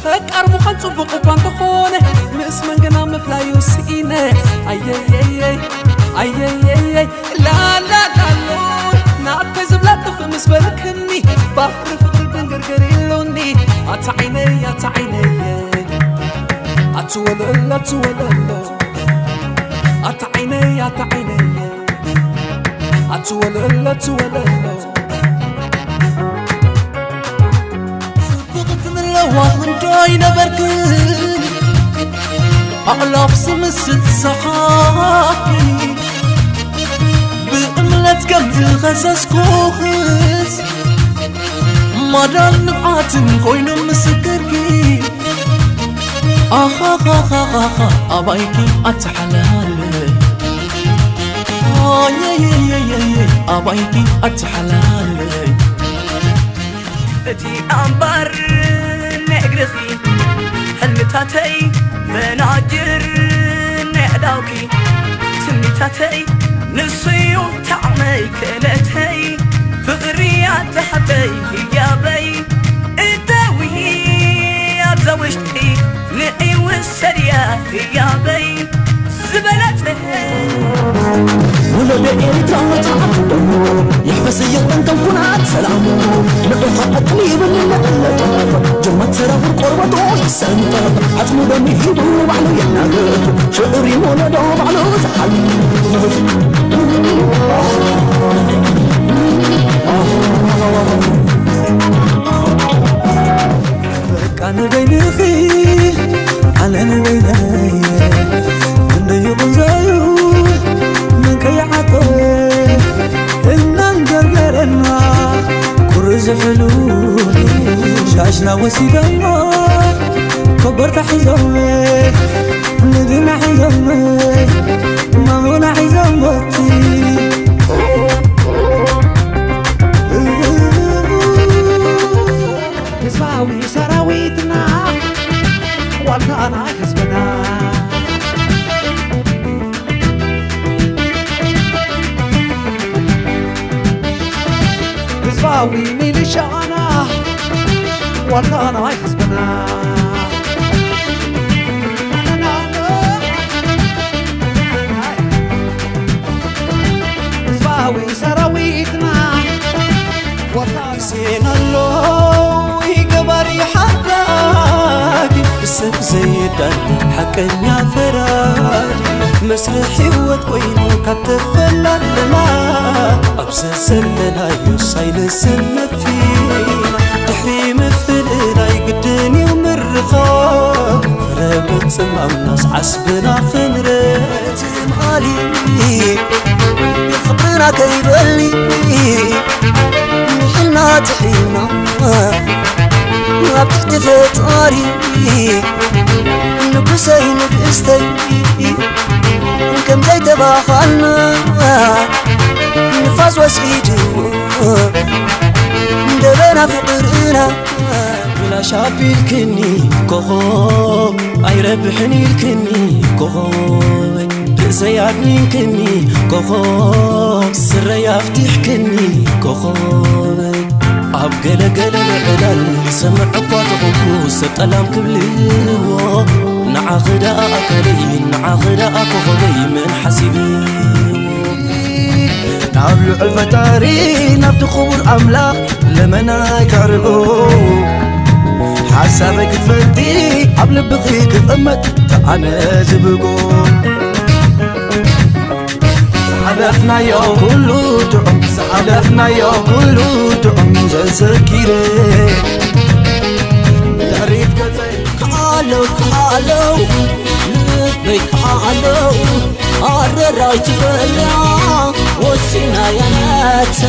ፈቃር ምዃን ጽቡቕ እኳ እንተኾነ፣ ምስ መን ግና ምፍላዩ ስኢነ። ኣየየየይ፣ ኣየየየይ፣ ላላላሎ፣ ናተይ ዝብላ ጥፍእ ምስ በልክኒ፣ ባሕሪ ፍቕሪ ድንግርግር ኢሉኒ። ኣታ ዓይነይ፣ ኣታ ዓይነየ፣ ኣትወለል፣ ኣትወለሎ፣ ኣታ ዓይነይ፣ ኣታ ዓይነየ፣ ኣትወለል፣ ኣትወለሎ። ጽብቕቲ ምለዋ እንዶ ይነበርክን፣ ኣዕላፍ ዝምስል ሰሓቂ፣ ብእምነት ከም ዝኸሰስኩኽስ፣ ማዳን ንብዓትን ኮይኖም ምስክርኪ። ኣኻኻኻኻኻ፣ ኣባይኪ ኣትሓላለይ፣ ኣየየየየየ፣ ኣባይኪ ኣትሓላለይ። እቲ ኣምባር ናይ እግርኺ፣ ሕልምታተይ መናጅር ናይ ኣእዳውኪ፣ ትምኒታተይ ንሱዩ ታዕመይ ክእለተይ፣ ፍቕሪ ኣተሓተይ ህያበይ፣ እተዊ ኣብዛ ውሽጢ ንዒ ውሰድያ ህያበይ ዝበለጸ። ወለደ ኤርትራ መጽሓፍ ደሙ፣ ይሕፈስ ይቕደም ከም ኩናት ሰላሙ። ንዑ ኸዓ ዕጥሊ ይብል ንዕለጠፍ፣ ጅማት ሰራውር ቆርበቱ ይሰንጠፍ፣ ዓጽሙ ደም ሂቡ ባዕሉ ይናገፍ፣ ሽዑር እዩ ወለዶ ባዕሉ ዝሓልፍ። በቃ ንበይንኺ፣ ኣነ ንበይነየ፣ ክንደይ ይቕንዘዩ፣ መን ከይዓቆ፣ እናንገርገረና፣ ቁሪ ዝሕሉ፣ ሻሽና ወሲዶሞ፣ ኮበርታ ሒዞም፣ ንግና ሒዞም፣ ማሙና ሒዞም፣ ወቲ ህዝባዊ ሰራዊትና ዋልታ ናይ ህዝብና። ህዝባዊ ሚሊሻና ዋልታ ናይ ህዝብና። ህዝባዊ ሰራዊትና ዋልታ ግዜና ኣሎ ገባሪ ሓዳጊ፣ ብሰብ ዘይዳሎ ሓቀኛ ፈራዲ፣ መስርሕ ህይወት ኮይኑ ካብ ተፈላለና፣ ኣብ ዘዘለናዮ ሳይንስን መፊና፣ ድሕሪ ምፍልላይ ግድን እዩ ምርኻብ፣ ፍረ ምጽማምናስ ዓስብና ክንርኢ። ትማሊ ፍቕርና ከይበሊ ንሕና ጥሒና ኣብ ትሕቲ ፈጣሪ፣ ንጉሰይ ንግስተይ ከም ዘይተባኻልና፣ ንፋስ ወሲድዎ ደበና ፍቕርና። ብላሽ ኣቢልክኒ ኮኾብ፣ ኣይረብሕን ኢልክኒ ኮኾብ፣ ርእሰይ ኣድኒንክኒ ኮኾብ፣ ስረይ ኣፍቲሕክኒ ኮኾብ። ኣብ ገለ ገለ ምዕላል ይሰምዕ እኳ ተኾንኩ ሰብ ጠላም ክብልዎ፣ ንዓኺ ደኣ ኣካለይ፣ ንዓኺ ደኣ ኮኾበይ መን ሓሲብዎ? ናብ ልዑል ፈጣሪ ናብቲ ክቡር ኣምላኽ ለመናይ ከዕርጎ፣ ሓሳበይ ክትፈልጢ ኣብ ልብኺ ክቕመጥ ተኣነ ዝብጎ። ዝሓለፍናዮ ኩሉ ጥዑም፣ ዝሓለፍናዮ ኩሉ ጥዑም ዘዘኪረ፣ ድሕሪት ገጸይ ከኣለው፣ ከኣለው፣ ልበይ ከኣለው፣ ኣረራይ ትበላ ወሲና ያናተ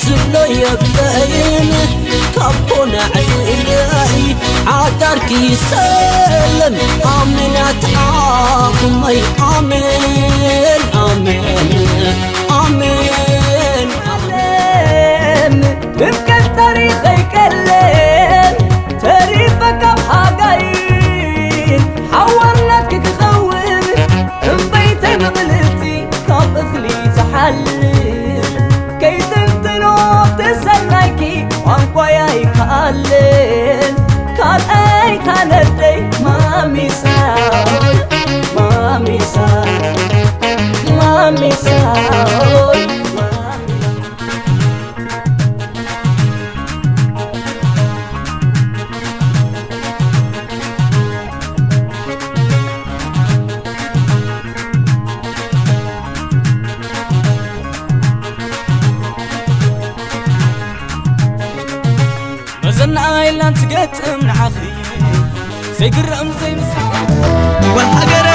ዝብሎ የብለይን። ካብ ኮነ ዕልለይ ዓዳርኪ ሰለም ኣሜን ኣትዓኹመይ ኣሜን ኣሜን ኣሜን ኣሜን። ድምቀት ታሪኸይ ቀለም ተሪፈ ካብ ሓጋይን ሓወር ናትኪ ክኸውን እምበይተይ ምቕልልቲ ካብ እኽሊ ዝሓልፍ ከይትንትኖ ተሰናይኪ ቋንቋይ ኣይከኣልን ካልኣይ ካልኣይ ዘናኣይላን ትገጥም ንዓኺ ዘይግረም ዘይምስል። ጓል ሃገረ